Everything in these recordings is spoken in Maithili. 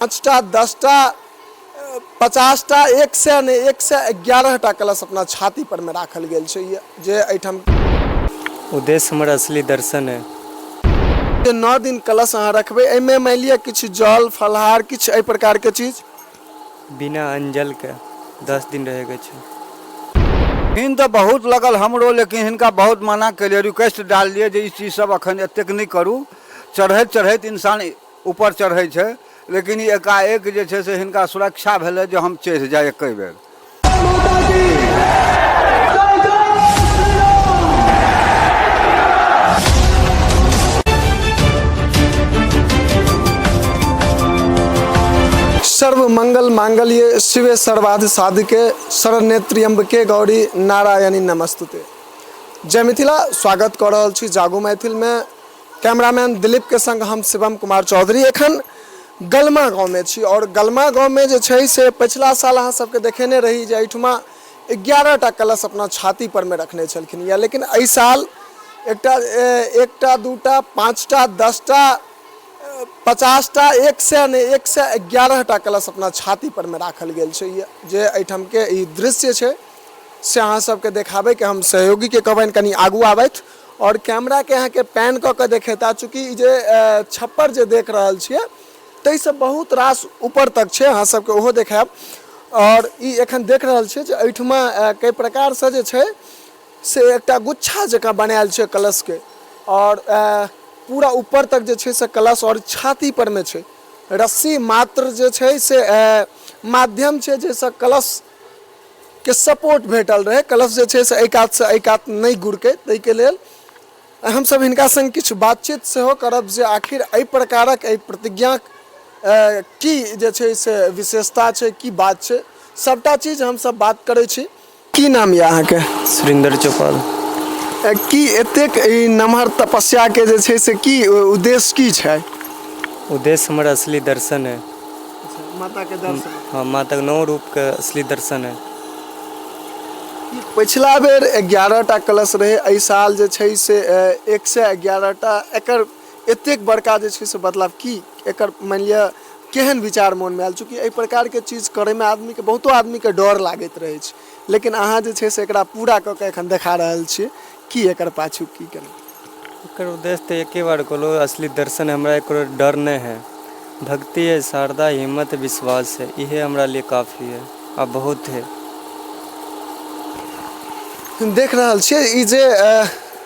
पाँचटा, 10टा, 50टा, 100 नहि, 111टा कलश अपना छाती पर मे राखल गेल छै जे एहिठाम। उद्देश्य हमर असली दर्शन है। जे 9 दिन कलश अहाँ रखबै, एहिमे मानि लिअ किछु जल फलहार किछु एहि प्रकारके चीज? बिना अंजल के 10 दिन रहैके छै। हिन तऽ बहुत लगल हमरो, लेकिन हिनका बहुत मना केलियै, रिक्वेस्ट डाललियै जे ई चीज सब अखन एतेक नहि करू। चढ़ैत चढ़ैत इंसान ऊपर चढ़ै छै, लेकिन ई एकाएक जे छै से हिनका सुरक्षा भेलै जे हम चढ़ि जाइ एके बेर। सर्व मंगल मांगल्ये शिवे सर्वार्थ साधिके शरण्ये त्र्यंबके गौरी नारायणी नमस्तुते। जय मिथिला, स्वागत कऽ रहल छी जागू मैथिलमे। कैमरामैन दिलीप के संग हम शिवम कुमार चौधरी एखन गलमा गाँवमे छी और गलमा गाँवमे जे छै से पछिला साल अहाँ सबके देखेने रही जे एहिठुमा 11टा कलश अपना छाती पर मे रखने छलखिन या, लेकिन एहि साल एकटा, 2टा, 5टा, 10टा, 50टा, 100 नहि, 111टा कलश अपना छाती पर मे राखल गेल छै। जे एहिठामके ई दृश्य छै से अहाँ सबके देखाबैके हम सहयोगीके कहबनि कनि आगू आबथि और कैमराके अहाँके पैन कऽ कऽ देखेता। चूँकि ई जे छप्पर जे देख रहल छियै ताहिसँ बहुत रास ऊपर तक छै, अहाँ सबके ओहो देखायब। और ई एखन देख रहल छियै जे एहिठुमा कई प्रकारसँ जे छै से एकटा गुच्छा जकाँ बनायल छै कलशके और पूरा ऊपर तक जे छै से कलश और छाती पर मे छै रस्सी मात्र जे छै से माध्यम छै जाहिसँ कलश के सपोर्ट भेटल रहै, कलश जे छै से एहि कातसँ एहि कात नहि गुड़कै। ताहिके लेल हमसभ हिनका संग किछु बातचीत सेहो करब जे आखिर एहि प्रकारक एहि प्रतिज्ञाक की जे छै से विशेषता छै, की बात छै, सभटा चीज हमसभ बात करै छी। की नाम यऽ अहाँके? सुरेंद्र चौपाल। की एतेक ई नमहर तपस्याके जे छै से की उद्देश्य की छै? उद्देश्य हमर असली दर्शन है। माताके दर्शन? हाँ, माताके 9 रूपके असली दर्शन है। पछिला बेर 11टा कलश रहै, एहि साल जे छै से 111टा, एकर एतेक बड़का जे छै से बदलाव की, एकर मानि लिअ केहन विचार मोनमे आयल? चूँकि एहि प्रकारके चीज करैमे आदमीके, बहुतो आदमीके डर लागैत रहै छै, लेकिन अहाँ जे छै से एकरा पूरा कऽ के एखन देखा रहल छियै, की एकर पाछू की केना? एकर उद्देश्य तऽ एके बार कहलहुँ, असली दर्शन, हमरा एकरो डर नहि है। भक्ति है, शारदा, हिम्मत, विश्वास है, इहे हमरा लिए काफी है आ बहुत है। देख रहल छियै ई जे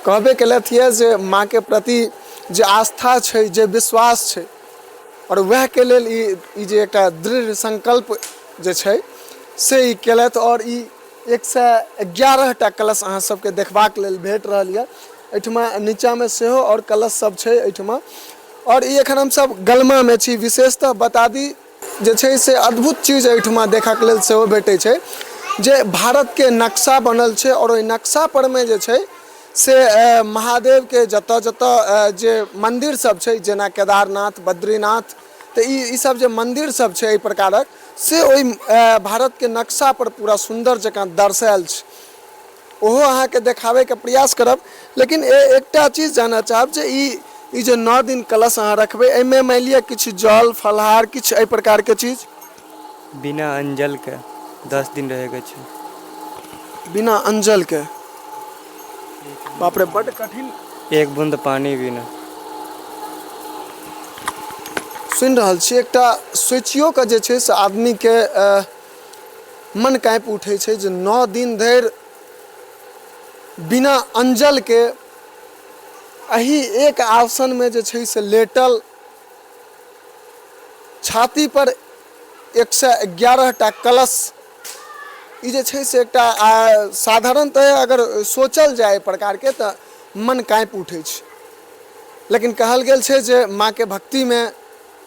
कहबे केलथि यऽ जे माँके प्रति जे आस्था छै, जे विश्वास छै, आओर वएहके लेल ई जे एकटा दृढ़ संकल्प जे छै से ई केलथि। आओर ई 111टा कलश अहाँ सबके देखबाक लेल भेट रहल यऽ एहिठमा। नीचाँमे सेहो आओर कलश सब छै एहिठमा। आओर ई एखन हमसब गलमामे छी। विशेषतः बता दी जे छै से अद्भुत चीज एहिठमा देखऽके लेल सेहो भेटै छै जे भारतके नक्शा बनल छै आओर ओहि नक्शा परमे जे छै से महादेवके जतऽ जतऽ जे मन्दिर सब छै, जेना केदारनाथ, बद्रीनाथ, तऽ ई सब जे मन्दिर सब छै एहि प्रकारक से ओहि भारतके नक्शा पर पूरा सुन्दर जकाँ दर्शायल छै। ओहो अहाँके देखाबैके प्रयास करब, लेकिन एकटा चीज जानऽ चाहब जे ई जे 9 दिन कलश अहाँ रखबै, एहिमे मानि लिअ किछु जल फलहार किछु एहि प्रकारके चीज? बिना अंजलके 10 दिन रहैके छै। बिना अंजलके? बाप रे, बड्ड कठिन। एक बूंद पानी भी नहि। सुनि रहल छी, एकटा सोचियो कऽ जे छै से आदमीके मन काँपि उठै छै जे 9 दिन धरि बिना अंजलके एहि एक आसनमे जे छै से लेटल, छाती पर 111टा कलश, ई जे छै से एकटा साधारणतः अगर सोचल जाय एहि प्रकारके तऽ मन काँपि उठै छै। लेकिन कहल गेल छै जे माँके भक्तिमे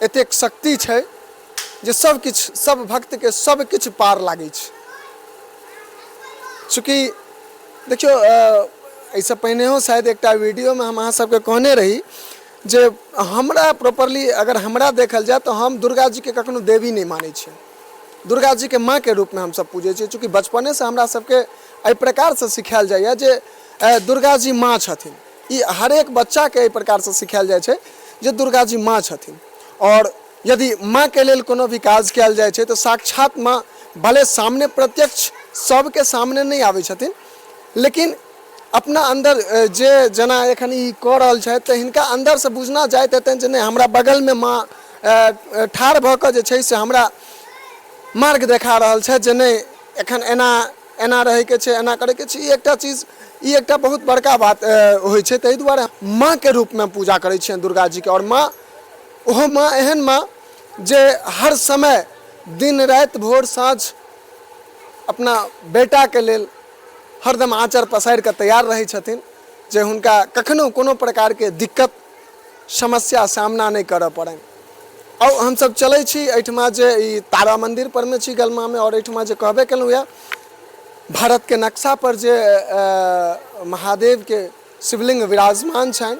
एतेक शक्ति छै जे सब किछु, सब भक्तके सब किछु पार लागै छै। चूँकि देखियौ, एहिसँ पहिनेहो शायद एकटा वीडियोमे हम अहाँ सबके कहने रही जे हमरा प्रॉपरली अगर हमरा देखल जाय तऽ हम दुर्गा जीके कखनो देवी नहि मानै छियनि। दुर्गा जीके माँके रूपमे हमसब पूजै छियै। चूँकि बचपनेसँ हमरा सबके एहि प्रकारसँ सिखायल जाइए जे दुर्गा जी माँ छथिन। ई हरेक बच्चाके एहि प्रकारसँ सिखायल जाइ छै जे दुर्गा जी माँ छथिन। आओर यदि माँके लेल कोनो भी काज कयल जाइ छै तऽ साक्षात माँ भले सामने प्रत्यक्ष सबके सामने नहि आबै छथिन, लेकिन अपना अन्दर जे जेना एखन ई कऽ रहल छथि तऽ हिनका अन्दरसँ बुझना जाइत हेतनि जे नहि, हमरा बगलमे माँ ठाढ़ भऽ कऽ जे छै से हमरा मार्ग देखा रहल छथि जे नहि, एखन एना एना रहैके छै, एना करैके छै। ई एकटा चीज, ई एकटा बहुत बड़का बात होइ छै। ताहि दुआरे माँके रूपमे पूजा करै छियनि दुर्गा जीके। आओर माँ, ओहो माँ एहन माँ जे हर समय दिन राति भोर साँझ अपना बेटाके लेल हरदम आँचर पसारि कऽ तैयार रहै छथिन जे हुनका कखनो कोनो प्रकारके दिक्कत समस्या सामना नहि करऽ पड़नि। आउ, हमसभ चलै छी। एहिठमा जे ई तारा मन्दिर परमे छी गलमामे, आओर एहिठमा जे कहबे केलहुँ यऽ, भारतके नक्शा पर जे महादेवके शिवलिंग विराजमान छनि,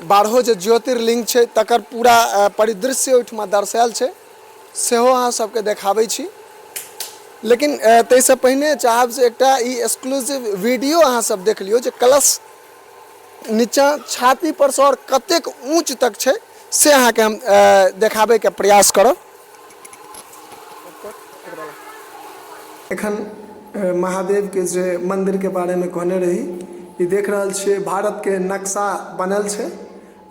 12 जे ज्योतिर्लिंग छै तकर पूरा परिदृश्य ओहिठमा दर्शायल छै, सेहो अहाँ सबके देखाबै छी। लेकिन ताहिसँ पहिने चाहब जे एकटा ई एक्सक्लूसिव वीडियो अहाँ सब देख लियौ जे कलश नीचाँ छाती पर से आओर कतेक ऊँच तक छै, से अहाँके हम देखाबैके प्रयास करब। एखन महादेवके जे मन्दिरके बारेमे कहने रही, ई देख रहल छियै, भारतके नक्शा बनल छै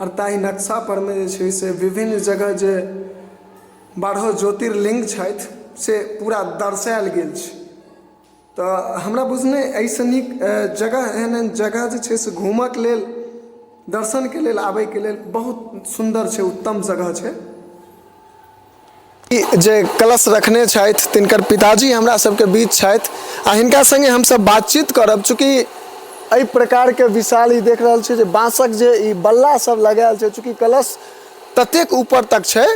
आओर ताहि नक्शा परमे जे छै से विभिन्न जगह जे 12 ज्योतिर्लिंग छथि से पूरा दर्शायल गेल छै। तऽ हमरा बुझने एहिसँ नीक जगह, एहन एहन जगह जे छै से घूमऽके लेल, दर्शनके लेल आबैके लेल बहुत सुन्दर छै, उत्तम जगह छै। ई जे कलश रखने छथि तिनकर पिताजी हमरा सबके बीच छथि आ हिनका सङ्गे हमसब बातचीत करब। चूँकि एहि प्रकारके विशाल ई देख रहल छी जे बाँसक जे ई बल्ला सब लगायल छै, चूँकि कलश ततेक ऊपर तक छै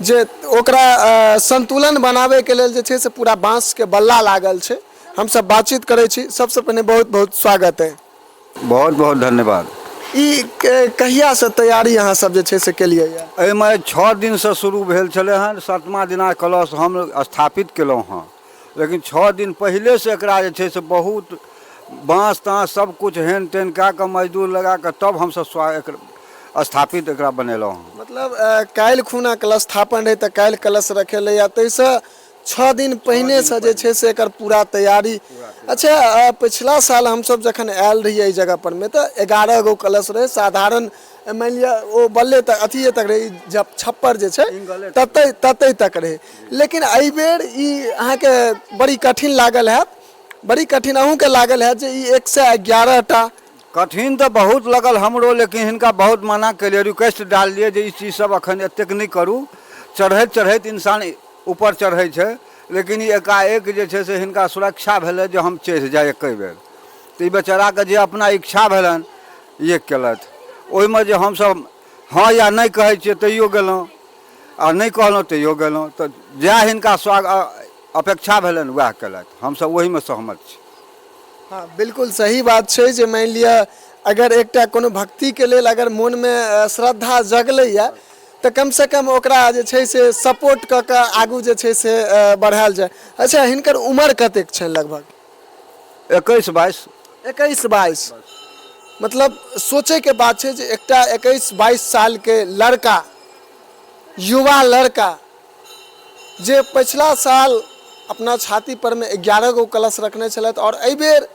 जे ओकरा संतुलन बनाबैके लेल जे छै से पूरा बाँसके बल्ला लागल छै। हमसब बातचीत करै छी। सबसँ पहिने बहुत बहुत स्वागत है। बहुत बहुत धन्यवाद। ई कहियासँ तैयारी अहाँ सब जे छै से केलियै यऽ? एहिमे 6 दिनसँ शुरू भेल छलै हँ। 7मा दिना कलश हम स्थापित केलहुँ हँ, लेकिन 6 दिन पहिलेसँ एकरा जे छै से बहुत बाँस ताँस सब किछु हेन टेन कए कऽ, मजदूर लगा कऽ, तब हमसब एकर स्थापित एकरा बनेलहुँ हँ। मतलब काल्हि खुना कलश स्थापन रहै तऽ काल्हि कलश रखेलै आ ताहिसँ 6 दिन पहिनेसँ जे छै से एकर पूरा तैयारी। अच्छा, पछिला साल हमसब जखन आयल रहियै एहि जगह परमे तऽ 11 गो कलश रहै साधारण, मानि लिअ ओ बल्ले तक अथिए तक रहै, जब छप्पर जे छै ततै ततै तक रहै। लेकिन एहिबेर ई अहाँके बड़ी कठिन लागल हैत, बड़ी कठिन अहूँके लागल हैत जे ई 111 टा। कठिन तऽ बहुत लगल हमरो, लेकिन हिनका बहुत मना केलियै, रिक्वेस्ट डाललियै जे ई चीज सब अखन एतेक नहि करू। चढ़ैत चढ़ैत इंसान ऊपर चढ़ै छै, लेकिन ई एकाएक जे छै से हिनका सुरक्षा भेलै जे हम चढ़ि जाइ एके बेर। तऽ ई बेचाराके जे अपना इच्छा भेलनि ये केलथि। ओहिमे जे हमसब हँ या नहि कहै छियै तैयो गेलहुँ, आ नहि कहलहुँ तैयो गेलहुँ। तऽ जएह हिनका अपेक्षा भेलनि वएह केलथि, हमसब ओहिमे सहमत छी। हँ, बिल्कुल सही बात छै जे मानि लिअ अगर एकटा कोनो भक्तिके लेल अगर मोनमे श्रद्धा जगलैए तऽ कमसँ कम ओकरा जे छै से सपोर्ट कऽ कऽ आगू जे छै से बढ़ायल जाय। अच्छा, हिनकर उमर कतेक छनि लगभग? 21 22। 21 22, मतलब सोचैके बात छै जे एकटा 21 22 सालके लड़का, युवा लड़का जे पछिला साल अपना छाती परमे 11 गो कलश रखने छलथि आओर एहिबेर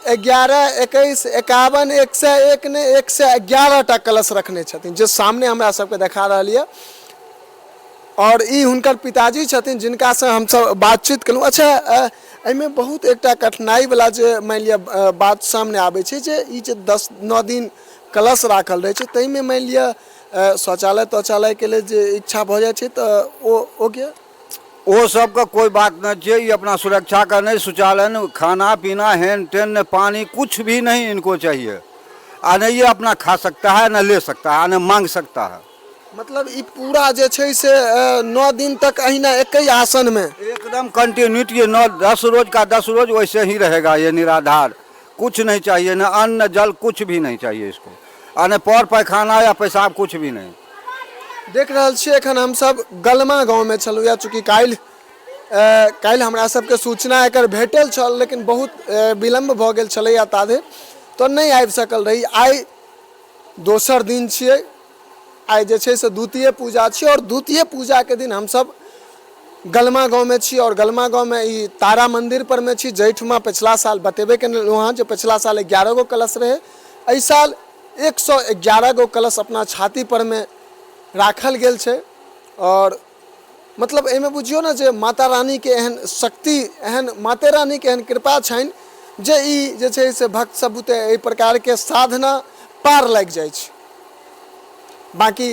11, 21, 51, 101 नहि, 111 टा कलश रखने छथिन, जे सामने हमरा सबके देखा रहल यऽ। आओर ई हुनकर पिताजी छथिन जिनकासँ हमसब बातचीत केलहुँ। अच्छा, एहिमे बहुत एकटा कठिनाइवला जे मानि लिअ बात सामने आबै छै जे ई जे 10 9 दिन कलश राखल रहै छै, ताहिमे मानि लिअ शौचालय तौचालयके लेल जे इच्छा भऽ जाइ छै तऽ ओ के ओ सबके कोइ बात नहि छै। ई अपना सुरक्षा का नहीं, शौचालय नहीं, खाना पीना हेन टेन नहीं, पानी कुछ भी नहीं इनको चाहिए, आ नहीं ये अपना खा सकता है, न ले सकता है, न मांग सकता है। मतलब ई पूरा जे छै से 9 दिन तक अहिना एके आसन में एकदम कंटिन्यूटी, 9 10 रोज का 10 रोज वैसे ही रहेगा ये निराधार। कुछ नहीं चाहिए, न अन्न न जल, कुछ भी नहीं चाहिए इसको, आ न पर पैखाना या पेशाब, कुछ भी नहीं। देख रहल छियै, एखन हमसब गलमा गाँवमे छलहुँ या चूँकि काल्हि हमरा सबके सूचना एकर भेटल छल, लेकिन बहुत विलम्ब भऽ गेल छलैया ताधरि तऽ नहि आबि सकल रही। आइ दोसर दिन छियै। आइ जे छै से द्वितीय पूजा छी आओर द्वितीय पूजाके दिन हमसब गलमा गाँवमे छी आओर गलमा गाँवमे ई तारा मन्दिर परमे छी, जाहिठमा पछिला साल बतेबे केने रहौँ हँ जे पछिला साल 11 गो कलश रहै, एहि साल 111 गो कलश अपना छाती परमे राखल गेल छै। आओर मतलब एहिमे बुझियौ ने जे माता रानीके एहन शक्ति, एहन माते रानीके एहन कृपा छनि जे ई जे छै से भक्त सब बुते एहि प्रकारके साधना पार लागि जाइ छै। बाँकी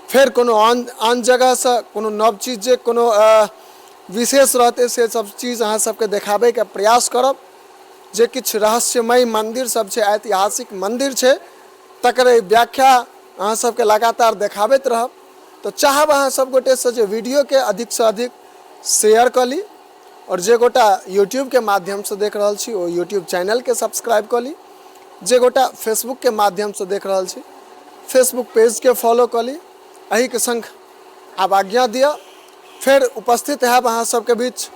फेर कोनो आन आन जगहसँ कोनो नव चीज जे कोनो विशेष रहतै से सब चीज अहाँ सबके देखाबैके प्रयास करब। जे किछु रहस्यमय मन्दिर सब छै, ऐतिहासिक मन्दिर छै, तकर व्याख्या अहाँ सबके लगातार देखाबैत रहब। तऽ चाहब अहाँ सब गोटेसँ जे वीडियोके अधिकसँ अधिक शेयर कऽ ली, आओर जे गोटा यूट्यूबके माध्यमसँ देख रहल छी ओ यूट्यूब चैनलके सब्सक्राइब कऽ ली, जे गोटा फेसबुकके माध्यमसँ देख रहल छी फेसबुक पेजके फॉलो कऽ ली। एहिके सङ्ग आब आज्ञा दिअ, फेर उपस्थित हैब अहाँ सबके बीच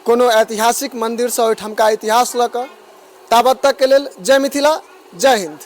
कोनो ऐतिहासिक मन्दिरसँ ओहिठामका इतिहास लऽ कऽ। ताबत तकके लेल जय मिथिला, जय हिन्द।